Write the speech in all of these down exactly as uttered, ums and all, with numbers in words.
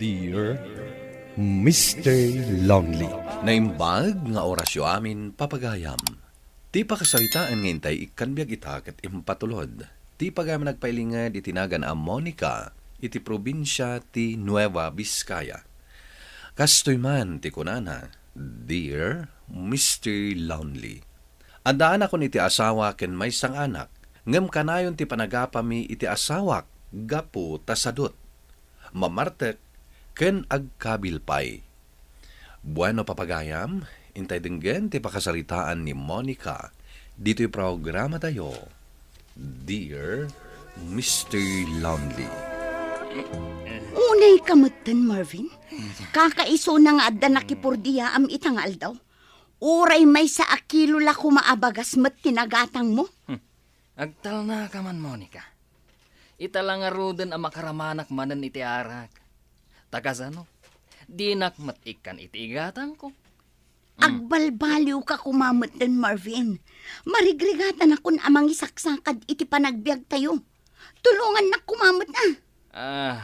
Dear Mister Lonely. Naimbag nga orasyo amin, papagayam. Ti pakasaritaan nga intay ikkan biag ita ket impatulod ti pagayam a nagpailinged iti nagan a Monica iti probinsia ti Nueva Vizcaya. Kastoy man ti kunana, Dear Mister Lonely. Addaanakon iti asawa ken maysa nga anak, ngem kanayon ti panagapami iti asawak gapu ta sadut, mamartek, ken agkabil pay. Bueno, papagayam, intay denggen ti pakasaritaan ni Monica ditoy programatayo, Dear Mister Lonely. Unay ka metten, Marvin. Kakaisuna nga adda nakipurdiaam ita nga aldaw. Uray maysa a kilo la koma a bagas met ti nagatangmo. Hmm. Agtalnaka man, Monica. Ita la ngaruden a makaramanak manen iti arak. Ta kasano? Dinak met ikkan iti igatangko. Hmm. Agbalbaliwka koma metten, Marvin. Marigrigatanakon a mangisaksakad iti panagbiagtayo. Tulongannak koma met, a. Ah,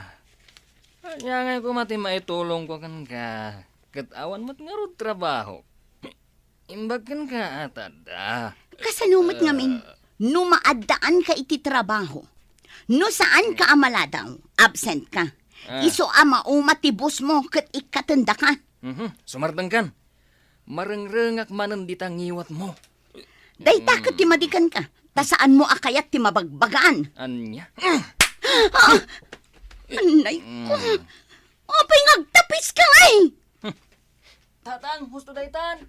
ania ngay koma ti maitulongko kenka? Ket awan met ngarud trabaho. Imbag kenka a ta adda. Kasano met ngamin? Ah. No maaddaanka iti trabaho, no saanka a maladaw, absent ka. Ah. Isu a mauma ti boss mo ket ikkatendaka. Mhm, sumartengkan. Marengrengak manen dita ngiwatmo. Dayta ket ti madikenka, ta saanmo a kayat ti mabagbagaan. Ania? Ah! Anay ko. Mm. Apay nga agtapiska ngay? Tatang, husto daytan.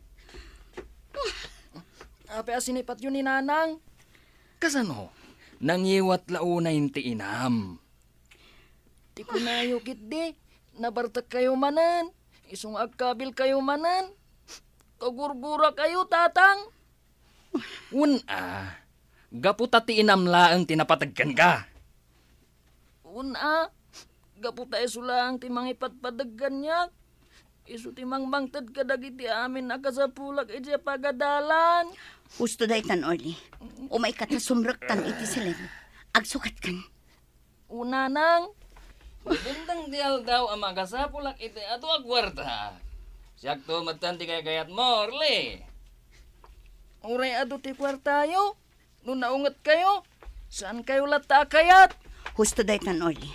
Apay a sinipatyo ni Nanang? Kasano? Nangiwat la unay ti inam. Ti kunayo ketdi, nabartekkayo manen, isu nga agkabilkayo manen. Kagurgurakayo, Tatang. Wen a, gapu ta ti inam laeng ti napateg kenka. Wen a, gapu ta isu laeng ti mangipadpadeg kaniak. Isu ti mangmangted kadagiti amin a kasapulak idiay pagadalan. Husto daytan, Orly. Umayka ta sumrektan iti silem. Agsukatkan. O Nanang, dumteng ti aldaw a makasapulak iti adu a kuarta. Siakto metten ti kaykayatmo, Orly. Uray adu ti kuartayo, no naungetkayo, saankayo latta a kayat. Husto daytan, Orly.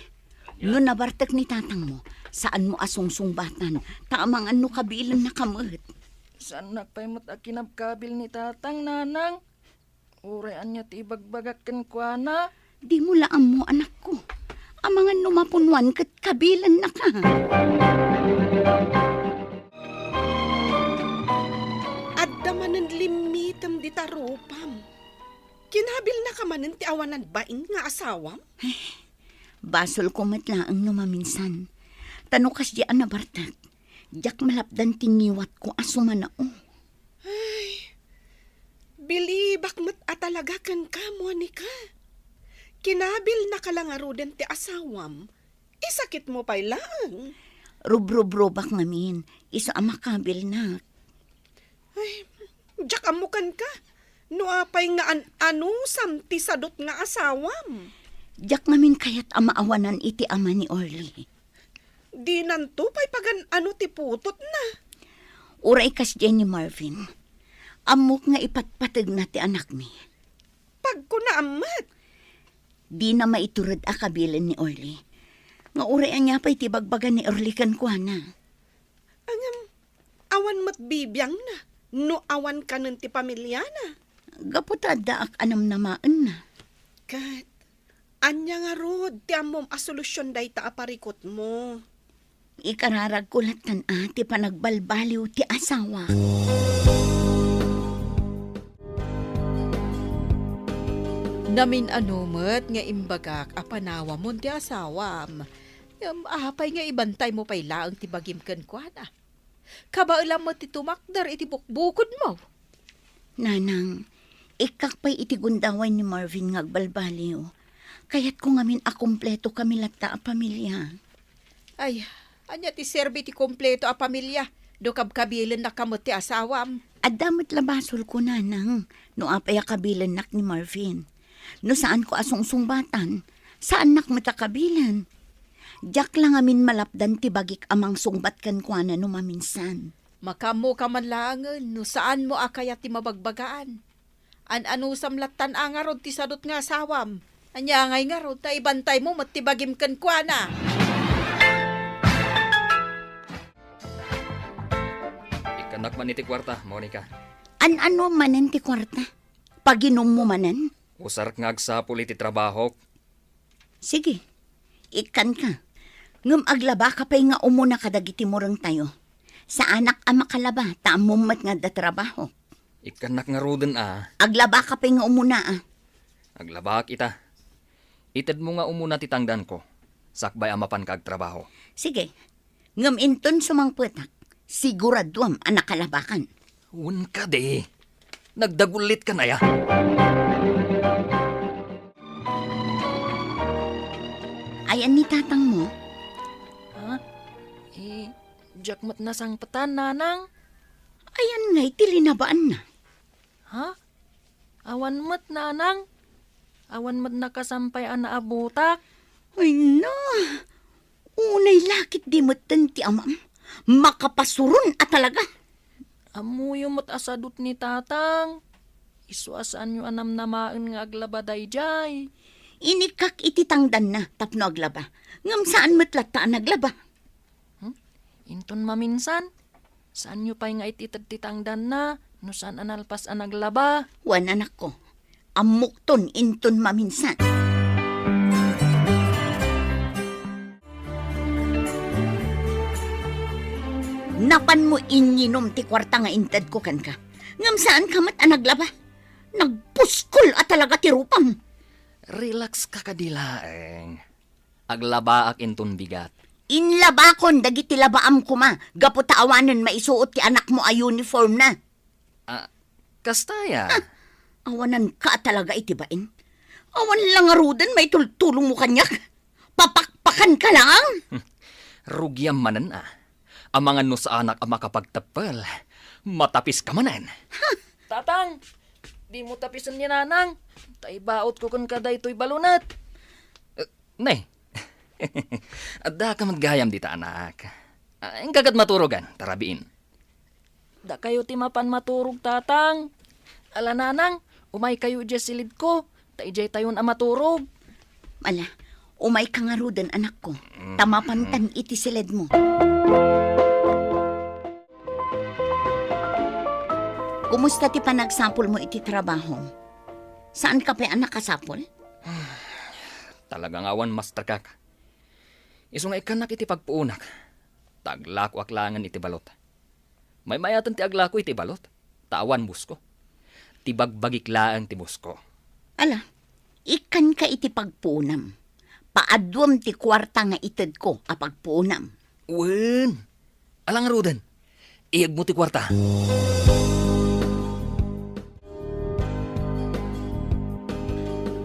Ania? No nabartek ni tatangmo, saanmo a sungsungbatan, ta amangan no kabilennaka met. Saannak pay met a kinabkabil ni Tatang, Nanang. Uray ania ti ibagbagak kenkuana? Dimo la ammo, anakko. Amangan no mapunuan ket kabilennaka. Adda manen limmitem dita rupam. Kinabilnaka manen ti awanan bain nga asawam? Eh, basolko met laeng no maminsan. Ta no kasdiay a nabartek, diak malapdan ti ngiwatko a sumanao. Ay, bilibak met a talaga kenka, Monica. Kinabilnaka la ngaruden ti asawam, isakitmo pay laeng. Rubrubrubak ngamin, isu a makabilnak. Ay, diak ammo kenka. No apay nga an-anusam ti sadut nga asawam? Diak ngamin kayat a maawanan iti ama ni Orly. Dinanto pay pagan-ano ti putotna. Uray kasdiay ni Marvin, ammok nga ipatpategna ti anakmi. Pagkunaam met. Dina maitured a kabilen ni Orly. Nga uray ania pay ti bagbaga ni Orly kenkuana. Ngem, awan met bibiangna no awan kanen ti pamiliana. Gapu ta addaak a namnamaenna. Ket, ania ngarud ti ammom a solusion dayta a parikutmo? Ikararagko lattan a ti panagbalbaliw ti asawa. Namin-ano met nga imbagak a panawamon ti asawam. Ngem apay nga ibantaymo pay laeng ti bagim kenkuana? Kabaelam met ti tumakder iti bukbukodmo. Nanang, ikkak pay iti gundaway ni Marvin nga agbalbaliw. Kayatko ngamin a kumpleto kami latta a pamilia. Ay, ania ti serbi ti kumpleto a pamilia no kabkabilennaka met ti asawam? Adda met la basolko, Nanang, no apay a kabilennak ni Marvin. No saanko a sungsungbatan, saannak met a kabilen. Diak la ngamin malapdan ti bagik a mangsungbat kenkuana no maminsan. Makaammoka man laengen no saanmo a kayat ti mabagbagaan. An-anusam lattan a ngarud ti sadut nga asawam. Ania ngay ngarud ta ibantaymo met ti bagim kenkuana? Ikkanak man iti kuarta, Monica. An-ano manen ti kuarta? Paginummo manen? Usarek nga agsapul iti trabahok. Sige, ikkanka. Ngem aglabaka pay nga umuna kadagiti murengtayo. Saanak a makalaba, ta ammom met nga adda trabaho. Ikkannak ngaruden a. Aglabaka pay nga umuna a. Aglabak ita. Itedmo nga umuna ti tangdanko, sakbay a mapanka agtrabaho. Sige, ngem inton sumangpetak, siguraduam a nakalabakan. Wen kadi, nagdagullit ka na ya. Ayan ni tatang mo? Ha? Eh, diak met nasangpetan, nanang. Ayan ngay ti linabaanna. Ha? Awan met, nanang. Awan met nakasampay a naabutak. Ay na, unay lakit di metten ti amam. Makapasuron a talaga. Ammoyo met a sadut ni tatang. Isu a saanyo a namnamaen nga aglaba daydiay. Inikkak iti tangdanna tapno aglaba. Ngem saan met latta a naglaba. Hmm? Inton maminsan, saanyo pay nga it-ited ti tangdanna no saan a nalpas a naglaba. Wen, anakko, ammokton inton maminsan. Napanmo inyinom ti kuarta nga intedko kenka. Ngem saanka met a naglaba. Nagpuskol a talaga ti rupam. Relax ka kadi laeng. Aglabaak inton bigat. Inlabakon dagiti labaam koma, gapu ta awanen maisuot ti anakmo a uniform na. Ah, kasta ya? Ha? Awananka talaga iti bain. Awan la ngaruden maitultulongmo kaniak. Papakpakanka laeng. Rugiam manen a. Amangan no saanak a makapagteppel. Matapiska manen. Ha? Tatang, dimo tapisen ni nanang. Ta ibaotko kenka daytoy balonet. Eh, Ne. Addaka met gayam dita, anak. Ah, inka ket maturogan, ta rabiin. Dakayo ti mapan maturog, tatang. Ala, nanang, umaykayo idiay silidko, ta idiay tayon a maturog. Ala, umayka ngaruden, anakko, ta mapantan iti siledmo. Kumusta ti panagsapulmo iti trabahom? Saanka pay a nakasapul? Talaga nga awan mastakak. Isu nga ikkannak iti pagpuonak, ta aglakoak laengen iti balot. Maymayaten ti aglako iti balot, ta awan bosko. Ti bagbagik laeng ti bosko. Ala, ikkanka iti pagpuonam. Paaduem ti kuarta nga itedko a pagpuonam. Wen, ala ngaruden. Iyegmo ti kuarta.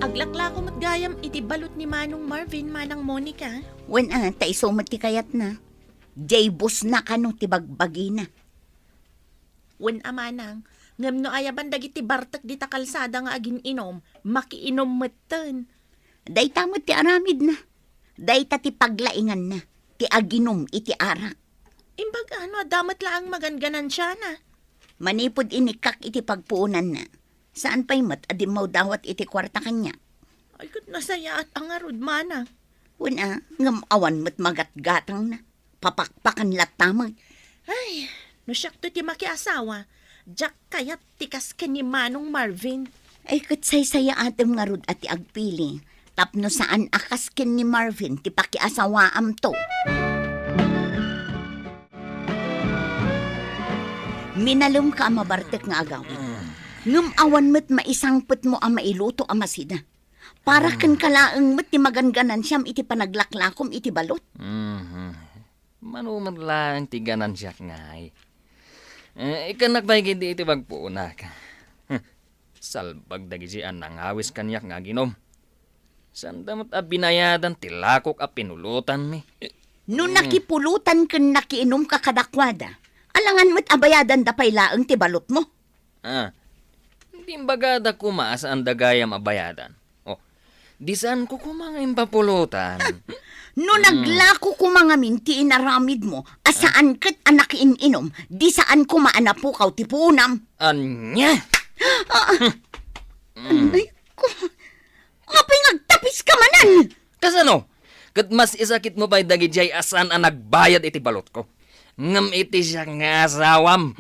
Aglaklako met gayam iti balot ni Manong Marvin, Manang Monica. Wen a, ta isu met ti kayatna. Diay busna kano ti bagbagina. Wen a, manang, ngem no ayaban dagiti bartek dita kalsada nga agin-inom, makiinom metten. Dayta met ti aramidna. Dayta ti paglainganna, ti aginum iti arak. Imbag a no adda met laeng maganganansiana. Manipud inikkak iti pagpuonanna, saan pay met a dimmawdawat iti kuarta kaniak. Ay, ket nasayaat a ngarud, manang. Wen a, ngem awan met magatgatangna. Papakpakan latta met. Ay, no siakto ti makiasawa, diak kayat ti kas ken ni Manong Marvin. Ay, ket saysayaatem ngarud a ti agpili, tapno saan a kas ken ni Marvin ti pakiasawaamto. Minalemka a mabartek nga agawid. Ngem awan met maisangpetmo a mailuto a masida. Para kenka laeng met ti maganganansiam iti panaglaklakom iti balot. Mhm. Mano met laeng ti ganansiak ngay. Eh, ikkannak pay ketdi iti pagpuonak. Salbag dagiti a nangawis kaniak nga aginum. Sanda met a binayadan ti lakok a pinulotanmi. No nakipulotan ken nakiinumka kadakuada, alangan met a bayadanda pay laeng ti balotmo. Ah, di imbagada koma a saanda gayam a bayadan. Oh, di saanko koma nga impapulotan. No naglako koma ngamin ti inaramidmo a saan ket a nakiin-inum, di saan koma a napukaw ti puonam. Ania? Ah, anay ko. Apay nga agtapiska manen? Kasano? Ket mas isakitmo pay dagidiay a saan a nagbayad iti balotko. Ngem iti siak nga asawam.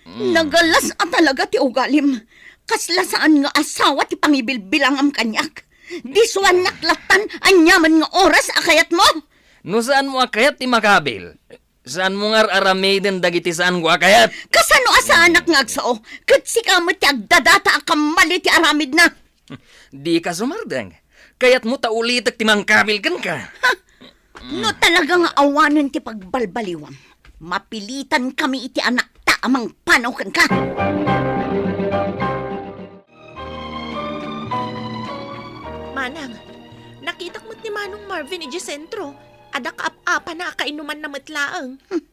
Nagalas a talaga ti ugalim. Kasla saan nga asawa ti pangibilbilangam kaniak. Disuannak lattan aniaman nga oras a kayatmo. No saanmo a kayat ti makabil, saanmo nga ar-aramiden dagiti saanko a kayat. Kasano a saanak nga agsao? Ket sika met ti agdadata a kammali ti aramidna. Dika sumardeng. Kayatmo ta ulitek ti mangkabil kenka. Ha? No talaga nga awanen ti pagbalbaliwam, mapilitankami iti anakta a mangpanaw kenka. Manang, nakitak met ni Manong Marvin idiay sentro. Adda kaap-apana a kainumanna met laeng. Hmm.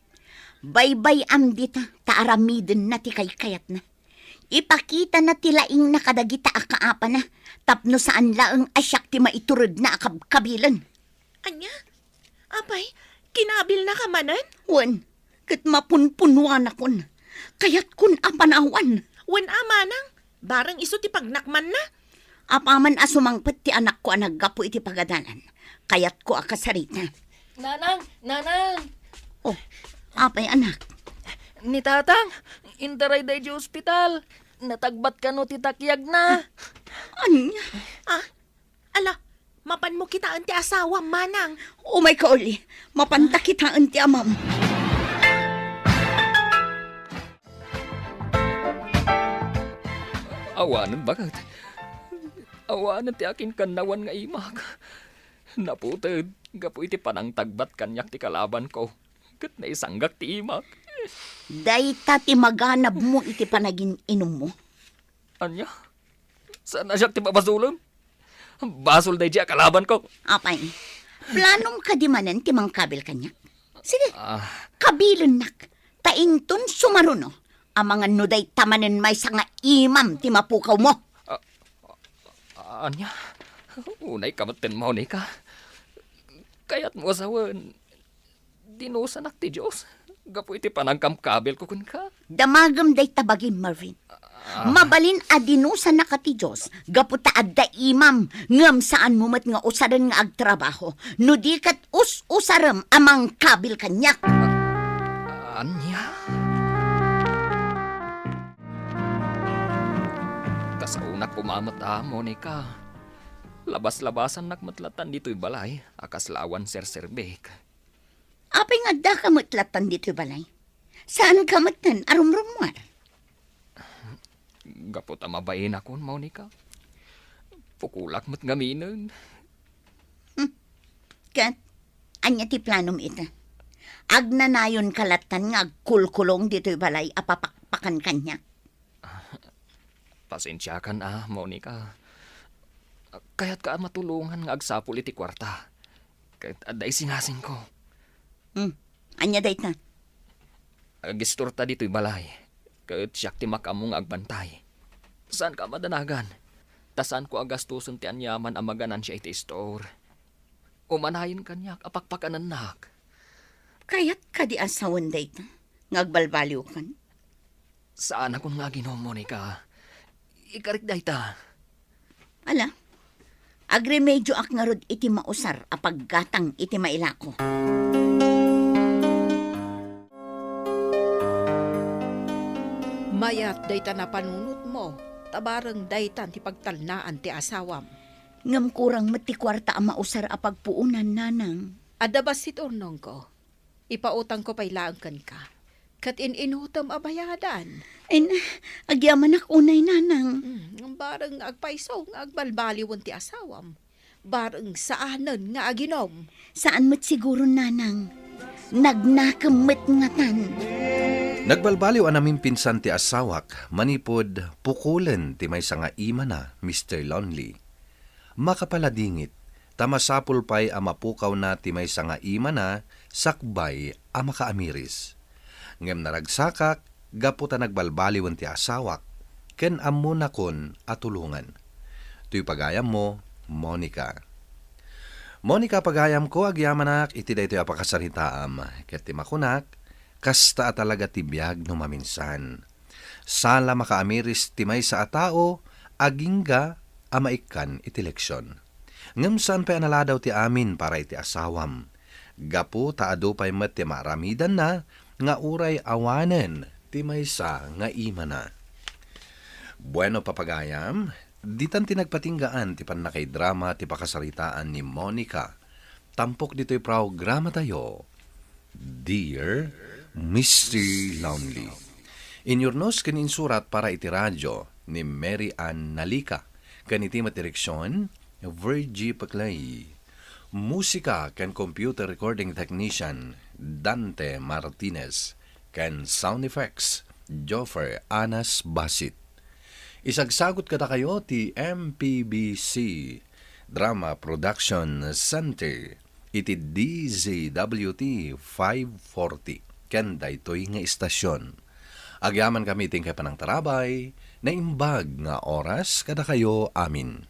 Baybay-am dita, ta aramidenna ti kaykayatna. Ipakitana ti laingna kadagita a kaapana, tapno saan laeng a siak ti maituredna a kabkabilen. Ania? Apay, kinabilnaka manen? Wen, ket mapunpunuanakon. Kayatkon a panawan. Wen a, manang, bareng isu ti pagnakmanna. Apaman a sumangpet ti anakko a naggapu iti pagadalan, kayatko a kasarita. Nanang! Nanang! Oh, apay, anak? Ni Tatang, intarayda idiay ospital. Natagbat kano ti takyagna. Ania? Ah, ala, mapanmo kitaen ti asawam, manang. Umayka uli, mapanta kitaen ti amam. Awanen baket. Awanen ti akinkannawan nga imak. Naputed gapu iti panangtagbat kaniak ti kalabanko, ket naisanggak ti imak. Dayta ti maganabmo iti panagin-inummo. Ania? Saan a siak ti babasolem? Basol daydiay a kalabanko. Apay, planom kadi manen ti mangkabil kaniak? Sige, ah, kabilennak. Ta inton sumaruno, amangan no dayta manen maysa nga imam ti mapukawmo. Ah, ah, ania? Unayka metten, Monica. Kayatmo a sawen, dinusanak ti Dios gapu iti panangkamkabilko kenka. Damagem dayta bagim, Marvin. Ah. Mabalin a dinusanaka ti Dios gapu ta adda imam, ngem saanmo met nga usaren nga agtrabaho, no di ket us-usarem a mangkabil kaniak. Ania? Kasaonak koma met a, Monica. Labas-labasannak met lattan ditoy balay a kasla awan serserbik. Apay nga addaka met lattan ditoy balay? Saanka metten a rumrummuar? Gapu ta mabainakon, Monica. Pukolak met ngaminen. Hmm. Ket, ania ti planom ita? Agnanayonka lattan nga agkulkulong ditoy balay a papakpakan kaniak? Pasensiakan a, Monica. Kayatka a matulongan nga agsapul iti kuarta. Ket adda isingasingko. Hmm. Ania dayta? Agistorta ditoy balay. Ket siak ti makaammo nga agbantay. Saanka a madanagan. Ta saanko a gastosen ti aniaman a maganansia iti istor. Umanayen kaniak a pakpakanennak. Kayat kadi a sawen dayta nga agbalbaliwkan? Saanakon nga aginom, Monica. Ikarik dayta. Ala, agremedioak ngarud iti mausar a paggatang iti mailako. Mayat dayta napanunotmo, ta bareng daytan ti pagtalnaan ti asawam. Ngem kurang met ti kuarta a mausar a pagpuonan, nanang. Adda bassit urnongko. Ipautangko pay laeng kenka. Ket in-inutem a bayadan. Ay na, agyamanak unay, nanang. Hmm, bareng agpayso nga agbalbaliwen ti asawam. Bareng saanen nga aginom. Saan met siguro, nanang. Nagnakem met ngatan. Nagbalbaliw a namimpinsan ti asawak manipud pukolen ti maysa nga imana, Mister Lonely. Makapaladingit, ta masapul pay a mapukawna ti maysa nga imana sakbay a makaamiris. Ngem naragsakak gapu ta nagbalbaliwen ti asawak, ken ammonakon a tulongan. Toy pagayammo, Monica. Monica, pagayamko, agyamanak iti daytoy a pakasaritaam, ket ti makunak, kasta a talaga ti biag no maminsan. Sala makaamiris ti maysa a tao, agingga a maikkan iti leksion. Ngem saan pay a naladaw ti amin para iti asawam. Gapu ta adu pay met ti maaramidanna nga uray awanen ti maysa nga imana. Bueno, papagayam, ditan ti nagpatinggaan ti pannakaidrama ti pakasaritaan ni Monica. Tampok ditoy programatayo, Dear Mister Lonely. Inyurnos ken insurat para iti radyo ni Mary Ann Nalica, ken iti met direksion, Virgie Paclay. Musika ken computer recording technician, Dante Martinez, ken sound effects, Joffer Anas Basit. Isagsagut kadakayo ti M P B C Drama Production Center iti D Z W T five forty ken daytoy nga istasyon. Agyaman kami ti inkay panangtarabay, naimbag nga oras kadakayo amin.